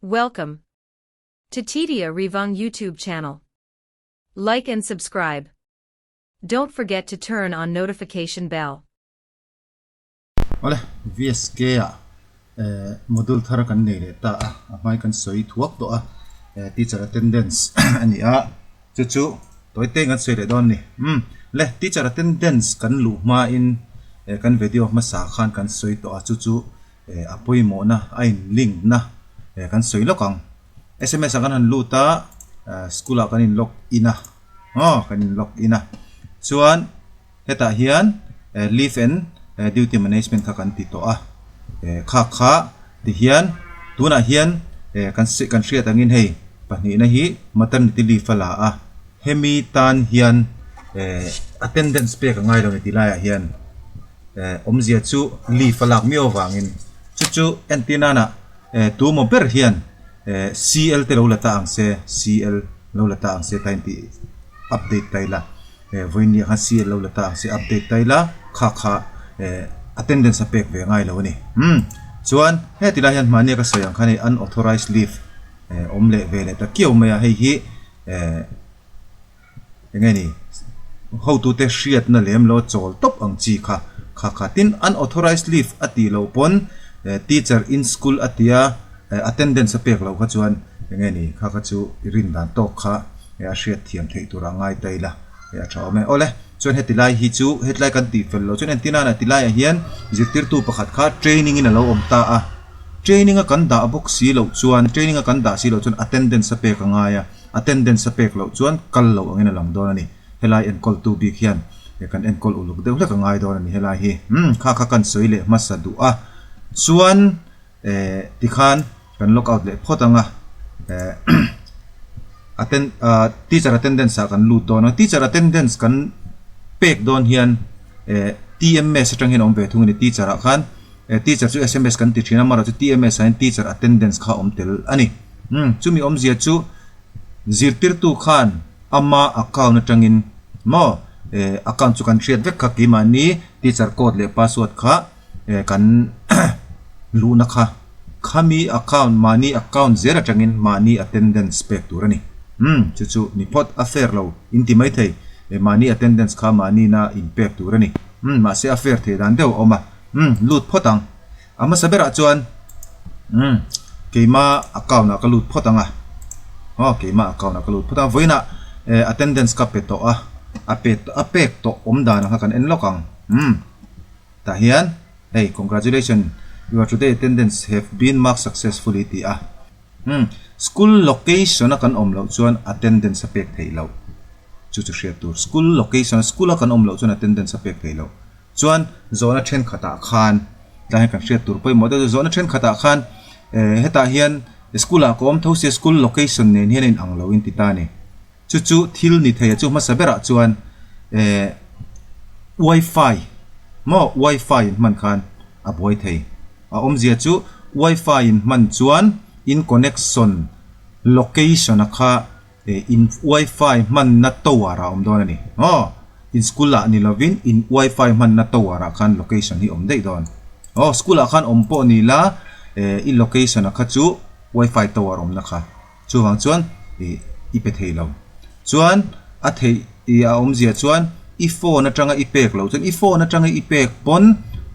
Welcome to Titia Rivang YouTube channel. Like and subscribe. Don't forget to turn on notification bell. Awle, VSK ah eh module thar kan nei leh ta a, a hmai kan sawi thuak tawh a, eh teacher attendance a ni a, chu chu tawi te kan sawi leh dawn a ni. Umm le, teacher attendance kan luh hmain eh kan video hmasa khan kan sawi tawh a, chu chu eh a pawimawhna a in link na eh kan sawi lawk ang. Sms ah kan han lut a, eh school ah kan in log in a, aw kan in log in a, chuan hetah hian eh leave and duty management kha kan ti tawh a, eh kha kha ti hian tunah hian eh kan kan hriat angin hei pahnihna hi maternity leave a la a, hemi tan hian eh attendance pek a ngai lo ni tih laiah hian. eh awmzia chu leave a lak miau avangin chu chu entir nana eh tu maw ber hian eh CL te lo la ta ang se CL lo la ta ang se ta intih update ta ila eh vawiin ah khan CL lo la ta ang se update ta ila kha kha eh attendance a pek ve ngai lo a ni umm chuan heti lai hian mahni a ka sawi ang khan hei unauthorized leave eh awm leh ve leh ta kiau mai a hei hi eh. Enge ni, hotute hriatna lem lo chawl tawp ang chi kha kha kha. Tin, unauthorized leave a tih loh pawn teacher in school a tia attendance a pek loh kha chuan enge ni kha kha chu i rin dan tawk kha a hriat thiam theih tur a ngai ta ila a tha awm e. Awle, chuan heti lai hi chu hetlai kan tih fel loh chuan entir nana ti laiah hian zirtirtu pakhat kha training in a lo awm ta a, training a kan dah bawk si loh chuan training a kan dah si loh chuan attendance a pek a ngai a. Attendance a pek loh chuan kal loh angin a lang dawn a ni. Helai enkawltu bik hian kan enkawl uluk deuh hlek a ngai dawn a ni helai hi. Umm kha kha kan sawi leh hmasa duh a. Chuan eh tikhan kan log out leh phawt ang a. Eh atten ah teacher attendance ah kan lut dawn a. Teacher attendance kan pek dawn hian eh TMS atang hian a awm ve thung a ni teacher ah khan. Teacher chu sms kan ti thin a, amaherawhchu TMS ah hian teacher attendance kha a awm tel a ni. Umm, chumi awmzia chu zirtirtu khan ama account atangin maw eh account chu kan hriat vek kha keimahni teacher code leh password kha eh kan luhna kha khami account mahni account zel atangin mahni attendance pek tur a ni. Umm, chu chu ni phawt a fair lo in ti maithei eh mahni attendance kha mahnina inpek tur a ni. Umm, mahse a fair theih dan deuh a awm a. Umm, lut phawt ang. A hmasa berah chuan umm keima account ah ka lut phawt ang a. Aw, keima account ah ka lut phawt ang. Vawiinah eh attendance ka pe tawh a, a pe a pek tawh awm dan ang kha kan en lawk ang. Umm, tah hian hei congratulation your today attendance have been marked successfully tih a. Umm, school location a kan awm loh chuan attendance a pek theih loh. Chu chu hriat tur. School location, school a kan awm loh chuan attendance a pek theih loh. Chuan zawhna thenkhatah khan tlai hian kan hriat tur pawimawh deuh chu zawhna thenkhatah khan eh hetah hian school ah ka awm tho sia school location nen hian a inang lo in ti ta a ni. Chu chu thil ni thei a chu hmasa berah chuan eh wifi maw wifi in hman khan a buai thei. A awmzia chu wifi in hman chuan in connection location a kha In wifi hmanna tower ah awm dawn a ni. Aw, in school ah ni lovin in wifi hmanna tower ah khan location hi awm daih dawn. Aw, school ah khan awm pawh ni la, i location ah kha chu wifi tower awmna kha. Chuvang chuan i pe thei lo. Chuan a theih i a awmzia chuan i phone atanga i pek loh chuan i phone atanga i pek pawn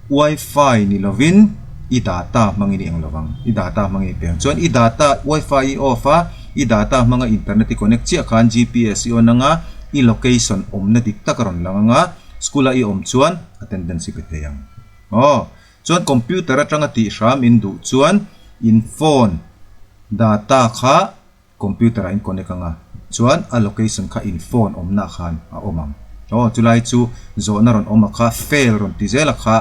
wifi ni lovin i data hmangin i eng lovang i data hmangin i pek chuan i data wifi i off a i data hmanga internet i connect chiah khan GPS i on anga i location awmna dik tak a rawn lang anga school a i awm chuan attendance i pe thei ang aw chuan computer atanga tih hram in duh chuan in phone data kha Computer ah in connect anga chuan a location kha in phone awmna khan a awm ang. Aw chulai chu zawhna rawn awm a kha fail rawn ti zel a kha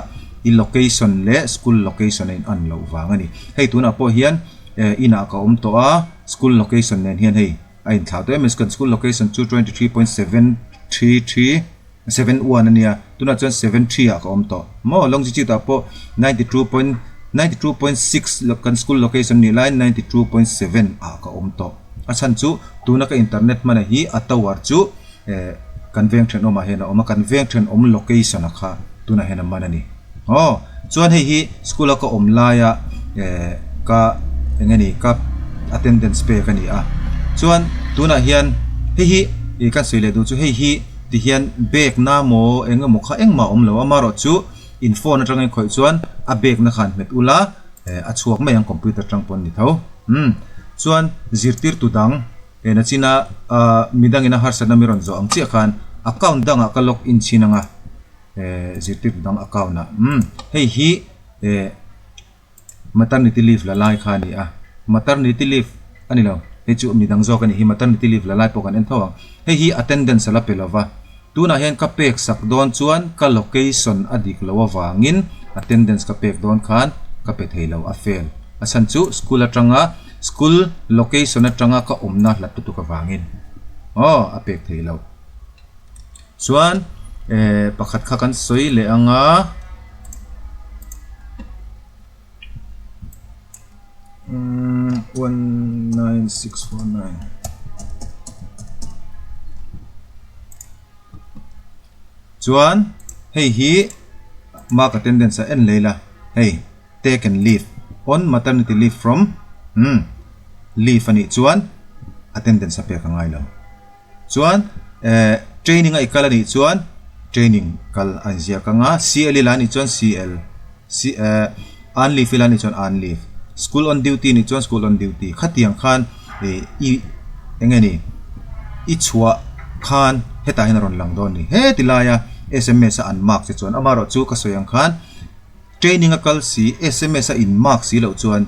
i location leh school location a in an loh vang a ni. Hei tunah pawh hian eh inah ka awm tawh a school location nen hian hei a inthlah tawh em kan school location chu 23.733 71 a nia tunah chuan 73 ah ka awm tawh maw longitude ah pawh 92.92.6 kan school location nih laiin 92.7 ah ka awm tawh a chhan chu tuna ka internet hmana hi a tower chu eh kan veng thenawm ah hian a awm a kan veng thenawm location a kha tunah hian a man a ni aw chuan hei hi school a ka awm laia eh ka eng nge ni ka. attendance pek a ni a. Chuan tunah hian hei hi ih kan sawi leh duh chu hei hi ti hian bag na maw eng emaw kha engmah a awm lo a, amaherawhchu in phone atangin khawih chuan a bag na khan hmet ula eh a chhuak mai ang computer atang pawh a ni tho. Umm chuan zirtirtu dang eh nachina ah midangin a harsatna mi rawn zawh ang chiah khan account dangah ka log in chhin ang a eh zirtirtu dang account ah umm hei hi eh Maternity leave la lai kha a ni a, maternity leave a ni lo, hei chu midang zawk a ni hi, maternity leave la lai pawh kan en tho ang. Hei hi attendance a la pe lo va, tunah hian ka pek sak dawn chuan ka location a dik lo avangin attendance ka pek dawn khan ka pe thei lo, a fail. A chhan chu school atanga school location atanga ka awmna hlat lutuk avangin aw a pek thei lo. Chuan eh pakhat kha kan sawi leh ang a. Umm 19649 Chuan hei hi mark attendance a en lei la hei taken leave on maternity leave from umm leave a nih chuan attendance a pek a ngai lo. Chuan eh training a i kal a nih chuan training kal a inziak ang a, CL i la a nih chuan CL, C eh earn leave i la a nih chuan earn leave, school on duty a nih chuan school on duty khatiang khan eh i eng nge ni i chhuah khan hetah hian a rawn lang dawn a ni. Heti laia sms a an mark che chuan amaherawhchu ka sawi ang khan Training a kal si, sms a in mark si loh chuan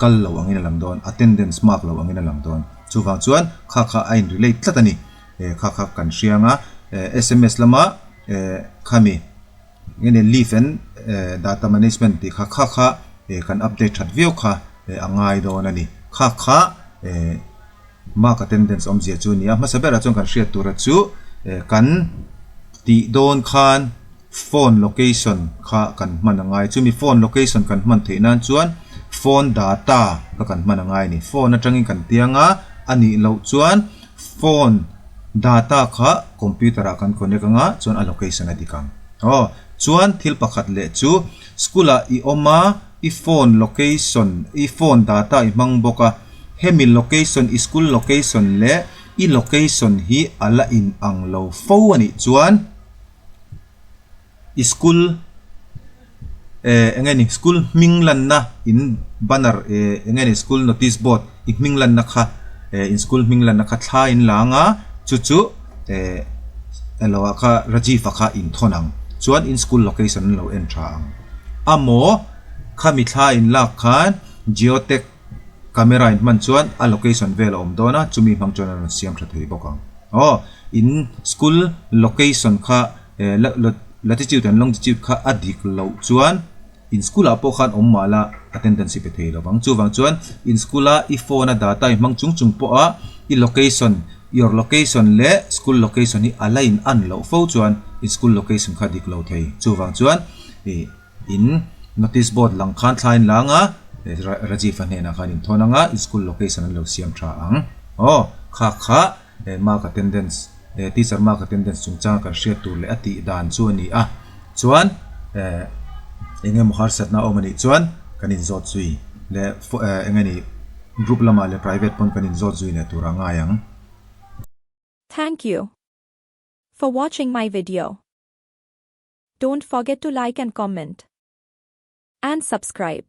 kal lo angin a lang dawn, attendance mark lo angin a lang dawn. Chuvang chuan kha kha a in relate tlat a ni. Eh kha kha kan hria anga eh sms lama eh khami nge ni leave and eh data management tih kha kha kha eh kan update that viau kha eh a ngai dawn a ni. Kha kha eh Mark attendance awmzia chu a ni a, hmasa berah chuan kan hriat tura chu kan tih dawn khan phone location kha kan hman a ngai. Chumi phone location kan hman theih nan chuan phone data kha kan hman a ngai a ni. Phone atangin kan tiang a, a nih loh chuan phone data kha computer ah kan connect anga chuan a location a dik ang. Aw, chuan thil pakhat leh chu school ah i awm a, i phone location, i phone data i hmang bawk a, Hemi location i school location leh i location hi a la in ang lo fo a nih chuan i school eh eng nge ni school hming lanna in banner eh eng nge ni school notice board i hming lanna kha eh in school hming lanna kha thla in la ang a chu chu eh elo ah kha Rajiv a kha in thawn ang chuan in school location an lo en tha ang amaw khami thla in lak khan geotech Camera in hman chuan a location vel a awm dawn a, chumi hmang chuan a rawn siam tha thei bawk ang. Aw, in school location kha eh latitude and longitude kha a dik loh chuan in school ah pawh khan awm mah la attendance i pe thei lo vang. Chuvang chuan in school a i phone a data i hmang chung chung pawh a i location, your location leh school location hi a la in an loh fo chuan in school location kha a dik lo thei. Chuvang chuan ih. In notice board lang khan thla in la anga Rajiv a hnenah khan in thawn anga in school location an lo siam tha ang. Aw kha kha mark attendance teacher mark attendance chungchanga kan hriat tur leh a tih dan chu a ni a. Chuan eng emaw harsatna a awm a nih chuan kan inzawt zui leh eng nge ni group lamah leh private pawn kan inzawt zui leh tur a ngai ang. Thank you for watching my video. Don't forget to like and comment. And subscribe.